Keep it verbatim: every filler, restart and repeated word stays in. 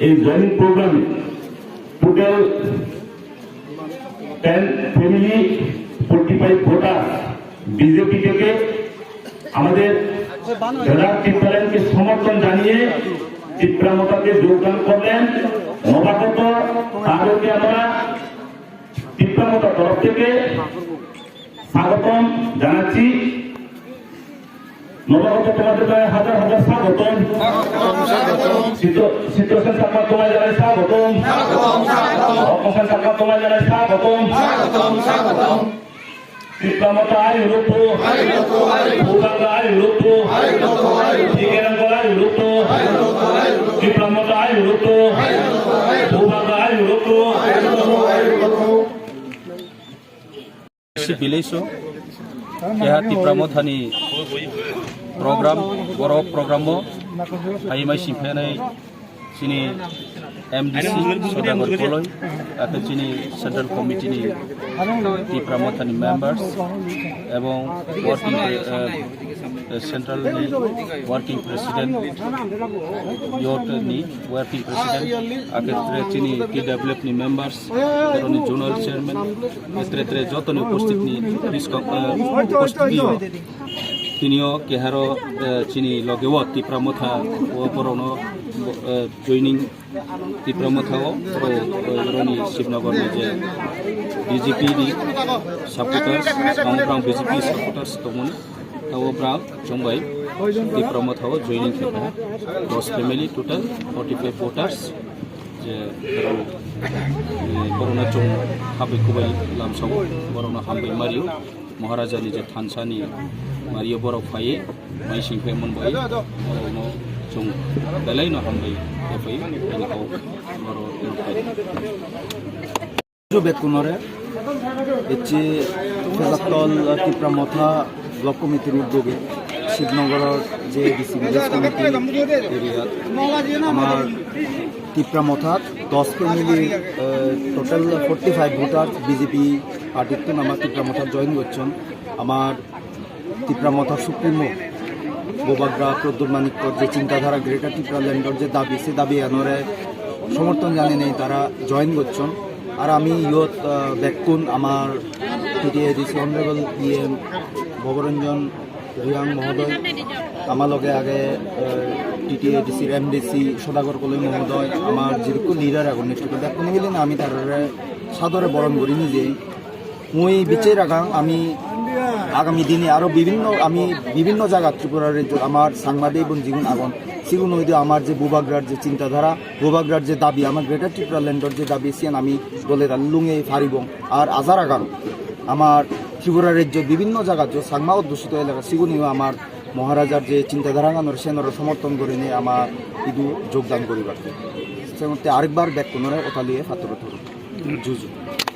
এই জয়েনিং প্রোগ্রামে total ten family, forty five voter BJP থেকে আমাদের ব্রাদার টিপ্রাল্যান্ডকে সমর্থন জানিয়ে টিপ্রা মথাতে যোগদান করলেন। নবাগত তাদেরকে আমরা টিপ্রা মথার তরফ থেকে স্বাগতম জানাচ্ছি। নবাগত তোমাদের জানাই হাজার হাজার স্বাগতম। চিত্ত-, চিত্তসেন চাকমা তোমায় জানাই স্বাগতম। অপসেন চাকমা তোমায় জানাই স্বাগতম। টিপ্রা মথা আয়ু রূপ। ভূভাগ্য আয়ু রূপ। ঠিকেরাঙ্গল আয়ু রূপ। টিপ্রা মথা আয়ু রূপ। ভূভাগ্য আয়ু রূপ। Si village o keha Tipra Mothani program, borok program o hai mai singphainai chini M D C Sodagar Koloi, ake chini Central Committee ni Tipra Mothani members, ebong working pre-, eh, Central ni working president, youth ni working president, ake tre chini T W F ni members, boroni zonal chairman, tre tre jotoni upasthit ni biskang, eh, upasthit o. Tinio keharo, eh, chini loge o Tipra Motha o borokno, eh, joining Tipra Motha o borok, eh, boroni Shibnogor ni je B J P ni supporters, tamo borok B J P supporters tongmani. Tao bra chongbai Tipra Motha o joining khe kha. Dos family total forty five voters. Je borok, eh, borokno chong habai kubai lamsao, borokno hambai mario. Maharaja ni je thansa ni mario borok phai, mai sing phai mon bai, borokno chong belai no hambai phai, ani kok borok no phai. Bekunore, ecche Phejaktol Tipra Motha Block Committee-ni uddoge Shibnogoror je A D C Village Committee area-t amar Tipra Mothat dos family, eh, total forty five voters B J P party-tun amar Tipra Mothat join gocchon. Amar Tipra Motha Supremo Bubagra Pradyot Manikyar je chintadhara Greater Tipraland-or je dabi, se dabi anore somorthon janeinei tara join gocchon. Ar ami iyot, ah, bekkun amar T T A D C Honorable P M Bhogoranjan Reang mohodoy, ama loge age, eh, T T A D C-r M D C Sodagar Koloi mohodoy, amar jirikko leader agon, netrito bekkun milinei ami tarare sadore boron guri nijei. Mui bichai ragang, ami agami dini aro bibhinno, ami bibhinno jaga Tripura rajyo amar Changma bhei bon jigun agon, sigun hoide amar je Bubagrar je chintadhara, Bubagrar je dabi, amar Greater Tipraland-or je dabi, siyan ami dole dale lungei paribong. Ar aja ragang amar Tripura rajyo bibhinno jaga je Changma odhusito elaka, sigunio amar Maharajar je chintadhara ganor senore somorthon gurinei ama idu jogdan guribatte. Senotte arekbar bekkunore otaliye pattor thoro. Juju.